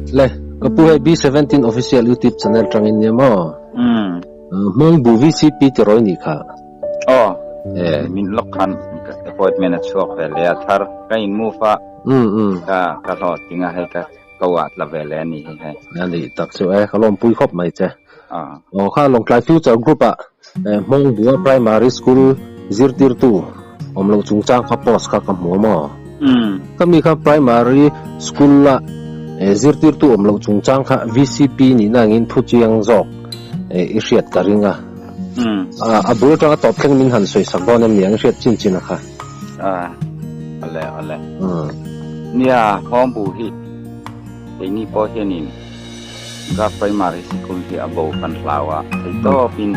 Le, ka pu hei B17 official YouTube channel tangin nia maw? Mm. Hmawngbu VCP ti rawi nih kha. Aw. Eh. Min lawk khan appointment a chhuak ve leh a thar ka in move a. Mm mm. Ka ka hlawh tinga hei ka ko ah tla ve leh a ni hi hei. A nih tak chu e, ka lawmpui khawp mai che. Ah. Aw kha Lawngtlai Future Group ah Hmawngbu a Primary School zirtirtu awm loh chungchang kha post kha ka hmu a maw? Mm. Ka mi kha Primary School a zirtirtu awm loh chungchang kha VCP nihna angin thu chiang zawk i hriat ka ring a. Mm. A bul atanga tawp thleng min han sawi sak dawn em ni ang i hriat chin chin a kha? Ah, ale ale. Mm. Nia, Hmawngbu hi keini pawh hianin Ga Primary Sikul hi a bo kan hlau a, theitawpin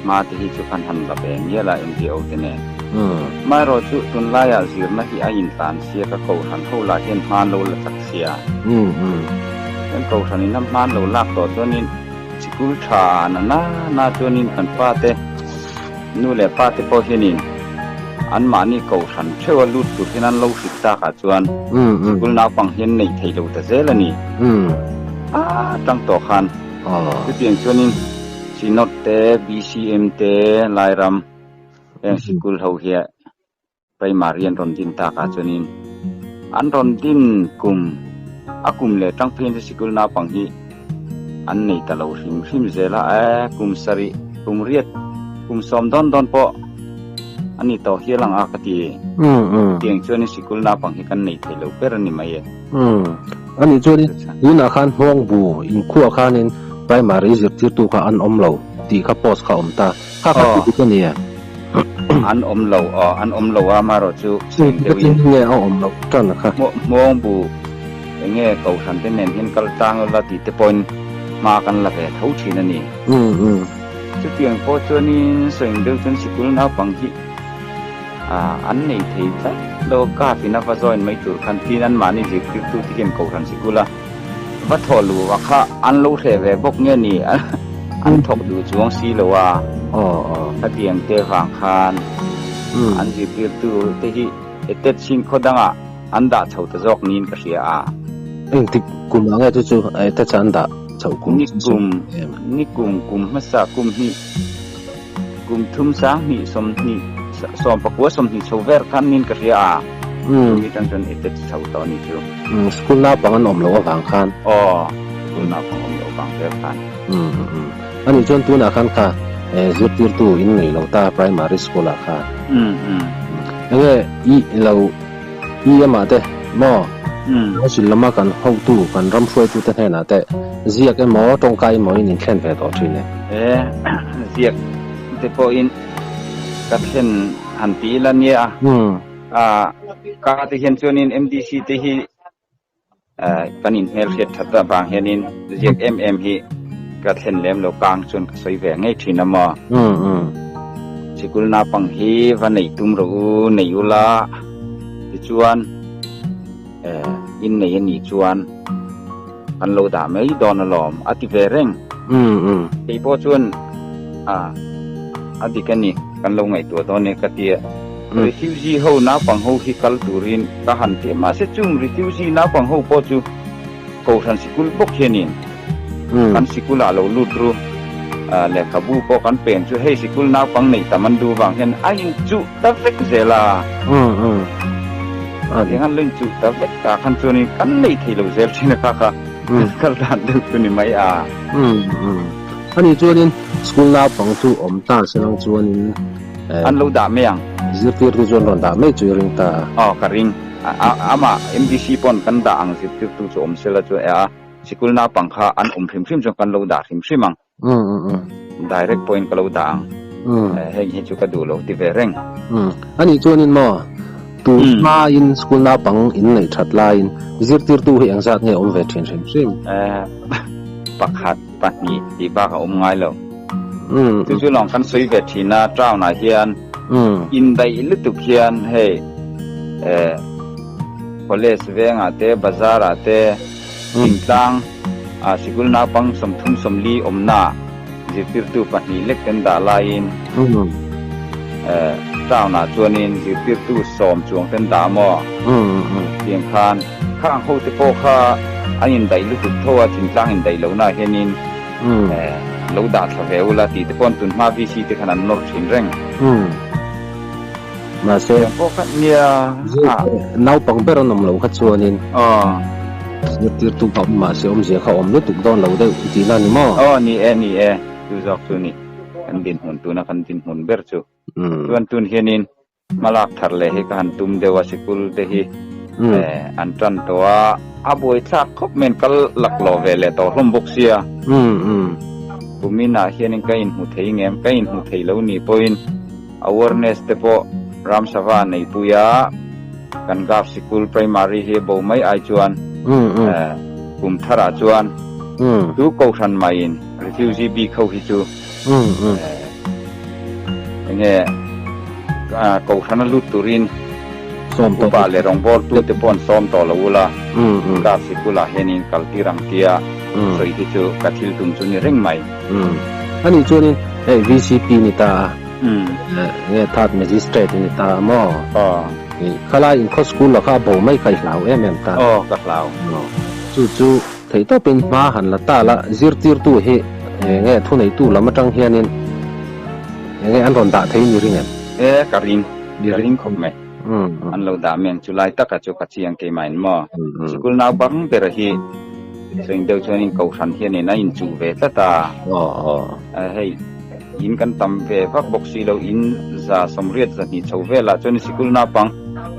hma te hi chu kan han la ve mial a NGO te nen. Amaherawh chu tunlaiah zirna hi a intlan sia ka kohhran ho lah hian hman lo la chak sia. Kan kohhran in a hman lo lak tawh chuanin sikul tha na na na chuanin kan pa te nu leh pa te pawh hianin anmahni kohhran theuh a lut tur hian an lo hrilh tak ah chuan sikul naupang hian neih theih lo ta zel a ni. A tang tawh khan chutiang chuanin Synod te, BCM te, Lairam heng sikul ho hi Primary an rawn din tak ah chuanin an rawn din kum a kum leh tang pheiin chu sikul naupang hi an nei ta lo hrim hrim zel a, e kum sarih kum riat kum sawm dawn dawn pawh a ni tawh hial ang a ka ti. Tiang chuanin sikul naupang hi kan nei thei lo ber a ni mai e. A nih chuanin tunah khan Hmawngbu inkhuah khanin Primary zirtirtu kha an awm lo tih kha post kha a awm ta. Kha kha ti dik a ni e. An awm lo aw, an awm lo a, amaherawh chu seng deuhin. Engtin nge a awm loh tan kha? Hmawngbu enge kohhran te nen hian kal tlang ula tih te pawhin hma kan la ve tho thin a ni. Chutiang pawh chuanin seng deuh chuan sikul naupang hi an nei thei tlat lo, caf in a va join mai tur khan tin anmahni zirtirtu te hian kohhran sikula va thawh luh a kha an lo hreh ve bawk nge ni an thawk duh chuang si lo a, khatiang te vang khan an zirtirtu te hi etet chin khaw dangah an dah chho ta zawk niin ka hria a. Engtik kum ah nge chu chu etet an dah chhoh kum Ni kum ni kum kum hmasa kum hnih kum thum sang hnih sawmhnih sawmpakua sawmhnih chho ver khan niin ka hria a. Chumi atang chuan etet chho tawh a ni chu. School naupang an awm loh avang khan. Aw, school naupang awm loh avang vel khan. A nih chuan tunah khan kha zirtirtu in nei lo ta primary school ah khan. Enge i lo i amah te maw council lama kan hotu kan ram hruaitu te hnenah te ziak emaw tawngka emaw in inthlen ve tawh thin e. E ziak te pawhin ka thlen han ti ila nia. A ka te hian chuanin MDC te hi kan inhmel hriat that avang hianin ziak em em hi ka thlen lem lo kang chuan ka sawi ve ngei thin a maw. Sikul naupang hi va neih tum rawh u, nei ula tichuan in nei a nih chuan kan lo dah mai dawn alawm a ti ve reng. Kei pawh chuan a dik a ni kan lo ngaihtuah dawn e ka ti a. Refugee ho naupang ho hi kal turin ka han ti a, mahse chung refugee naupang ho pawh chu Kohhran sikul bawk hianin kan sikulah lo lut ru, lehkhabu pawh kan peng chu hei sikul naupang neih tam an duh vang hian a inchuh ta vek zel a. Eng an lo inchuh ta vek ta khan chuanin kan nei thei lo zel thin a kha kha kal dan deuh chu ni mai a. Ani chuanin school naupang chu awm ta se lang chuanin. An lo dah mai ang. Zirtirtu chuan rawn dah mai chu i ring ta a. Aw ka ring. Amah MDC pawn kan dah ang zirtirtu chu awm sela chu e a, sikul naupang kha an awm hrim hrim chuan kan lo dah hrim hrim ang. Direct pawhin ka lo dah ang. Heng hi chu ka duh lo ti ve reng. Anih chuanin maw tun hmain school naupang in neih that laiin zirtirtu hi engzat nge awm ve thin hrim hrim? Pakhat, pahnih tih bak a awm ngai lo. Chu chu lawng kan sawi ve thin a, town ah hian indaih lutuk hian hei eh college vengah te bazar ah te thingtlang ah sikul naupang sawmthum sawmli awmna zirtirtu pahnih lek ten dah laiin eh town ah chuanin zirtirtu sawm chuang ten dah maw tiang khan khang ho te pawh kha. An indaih lutuk tho a, thingtlang indaih lohnaah hianin lo dah thla ve ula tih te pawh tun hma VC te khan an nawr thin reng. Mahse, Tiang pawh kha nia a. Naupang ber an awm loh kha chuanin zirtirtu kha awm mahse awmzia kha awm lutuk dawn lo deuh tihna a ni maw? Aw ni e, ni e, chu zawk chu ni kan dinhmun tuna kan dinhmun ber chu. Chuan tun hianin Hmalak thar leh hi ka han tum deuh a, sikul te hi an tan tawh a, a buaithlak khawp mai an kal laklawh ve leh tawh hlawm bawk sia. Kuminah hianin ka inhmu thei ngem, ka inhmu thei lo ni pawhin awareness te pawh Ramsava neipui a, kan Gaf sikul primary hi a bo mai ai chuan kum tharah chuan tu kohhran maiin refugee bik ho hi chu Enge kohhrana lut turin upa leh rawngbawltu te pawh an sawm tawh lo ula, car sikulah hianin kal tir ang tia sawi hi chu ka thil tum chu ni reng mai. Ani chuanin hei VCP ni ta a, enge third magistrate ni ta a maw? Khalai inkhaw school ah kha a bo mai kha i hlau em em ta. Aw ka hlau. Chu chu. Theihtawpin hma han la ta la, zirtirtu hi enge thuneitu lam atang hianin enge an rawn dah thei ni ring em? E, ka ring, ka ring khawp mai. An lo dah meng chu lai taka chu ka chiang keimahin maw? Sikul nau bang ber hi cheng deuh chuanin kohhran hianin a inchuh ve tlat a. Hei, in kan tam ve vak bawk si lo, in 180 200 chho velah chuan sikul naupang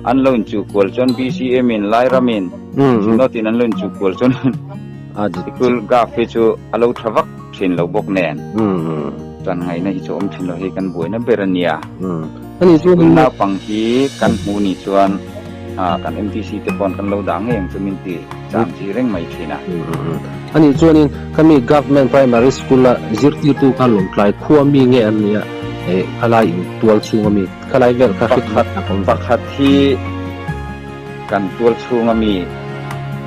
an lo inchuh kual chuan BCM in Lairamin, Synod-in an lo inchuh kual chuan sikul gaf hi chu a lo tha vak thin lo bawk nen tan ngaihna hi chu awm thin lo hei kan buaina ber a nia. Sikul naupang hi kan hmuh ni chuan kan MTC te pawn kan lo dah ngei ang chu min ti cham chi reng mai thin a. Ani chuanin khami Government Primary School-a zirtirtu kha Lawngtlai khua mi nge an nia khalai in tual chhunga mi khalai vel kha hre tak awm ve. Pakhat hi. Kan tual chhunga mi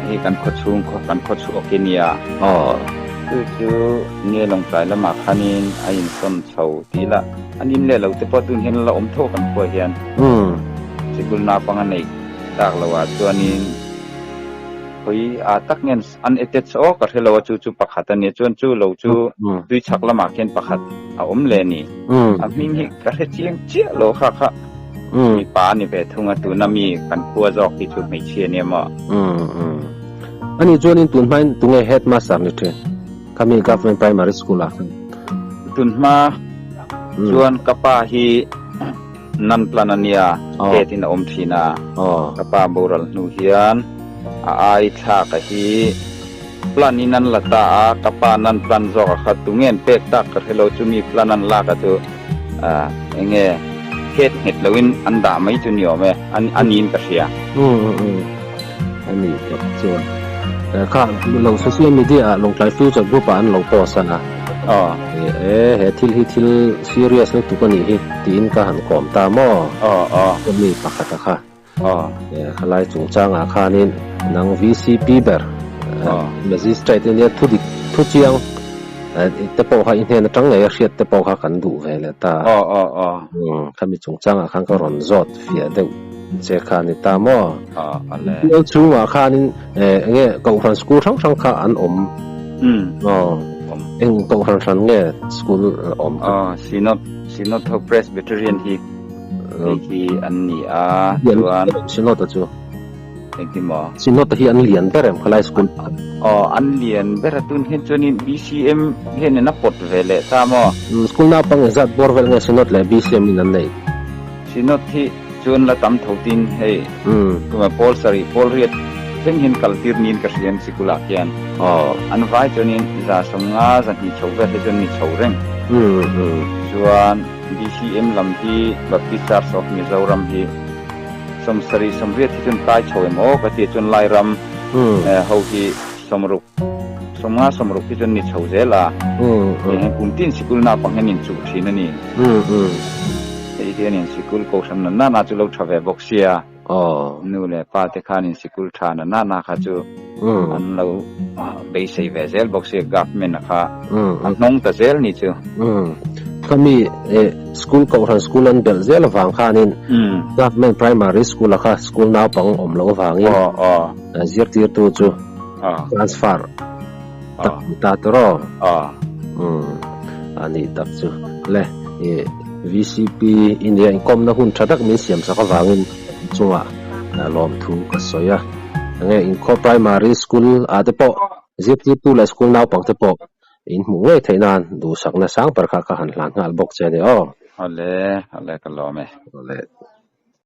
hi kan khaw chhung kan khaw chhuak hi nia. Aw. Chu chu nge Lawngtlai lamah khanin a insawn chho tih lah an in leh lo te pawh tun hian la awm tho kan khua hian. Sikul naupang a neih tak loh ah chuanin khawi ah tak nge an attach aw ka hre lo a chu chu pakhat a nia chuan chu lo chu tui chhak lamah khian pakhat a awm leh a ni. A hming hi ka hre chiang chiah lo kha kha. Mipa a ni ve thung a, tuna mi kan khua zawk hi chu hmeichhia nia maw? Ani chuanin tun hmain tunge headmaster ni thin? Khami Government Primary School ah khan. Tun hma chuan ka pa hi nan plan a nia, head in a awm thin a. Ka pa boral hnu hian a ai thlak a hi plan in an la ta a, ka pa nan plan zawk a kha tunge an pek tak ka hre lo chu mi plan an lak a chu. Enge het nghet loin an dah mai chu ni awm e, a niin ka hria. A ni tak chuan kha lo social media ah Lawngtlai Future Group ah an lo post a. Aw. E he thil hi thil serious lutuk a nih hi tiin ka han kawm ta maw? Aw aw. Ka mi pakhat a kha. Aw. Khalai chungchangah khanin nang VCP ber Magistrate ania thu dik thu chiang te pawh kha i hnen atang ngei a hriat te pawh kha kan duh ve leh ta. Aw aw aw. Khami chungchangah khan ka rawn zawt fiah deuh che kha a ni ta maw? Aw ale. Bial chhungah khanin enge Kohhran school hrang hrang kha an awm. Aw. Eng Kohhran hran nge school awm kha? Aw Synod Synod ho Presbyterian hi. Hei hi an ni a, chuan. Synod-a chu. Engtin maw? Synod-a hi an lian ber em khalai school? Aw, an lian ber a, tun hian chuanin BCM hianin a pawt ve leh ta maw? School naupang engzat bawr vel nge Synod leh BCM in an neih? Synod hi chuan la tam tho tin hei tumah pawl sarih pawl riat thleng hian kal tir niin ka hria an sikul ah khian. Aw. An vai chuanin 150 200 chho vel hi chuan ni chho reng. Chuan. BCM lam hi Baptist Church of Mizoram hi 70 80 hi chuan kai chho em aw ka ti chuan Lairam ho hi 60 50 60 hi chuan ni chho zel a heng kum tin sikul naupang hian inchuh thin a ni. Hei hianin sikul kohhran na nana chu lo tha ve bawk sia. Nu leh pa te khanin sikul tha na nana kha chu an lo beisei ve zel bawk sia government a kha a hnawng ta zel ni chu. Khami school kohhran school an belh zel avang khanin government primary school a kha school naupang awm loh avangin zirtirtu chu. Transfer tak ni ta tawh aw. Umm a nih tak chu le i VCP i nia inkawmna hun tha tak min siam sak avangin chungah lawmthu ka sawi a. Enge inkhaw primary school ah te pawh zirtirtu leh school naupang te pawh in hmuh ngei theih nan duhsakna sang ber kha ka han hlan nghal bawk che a ni aw. Awle, awle ka lawm e. Awle.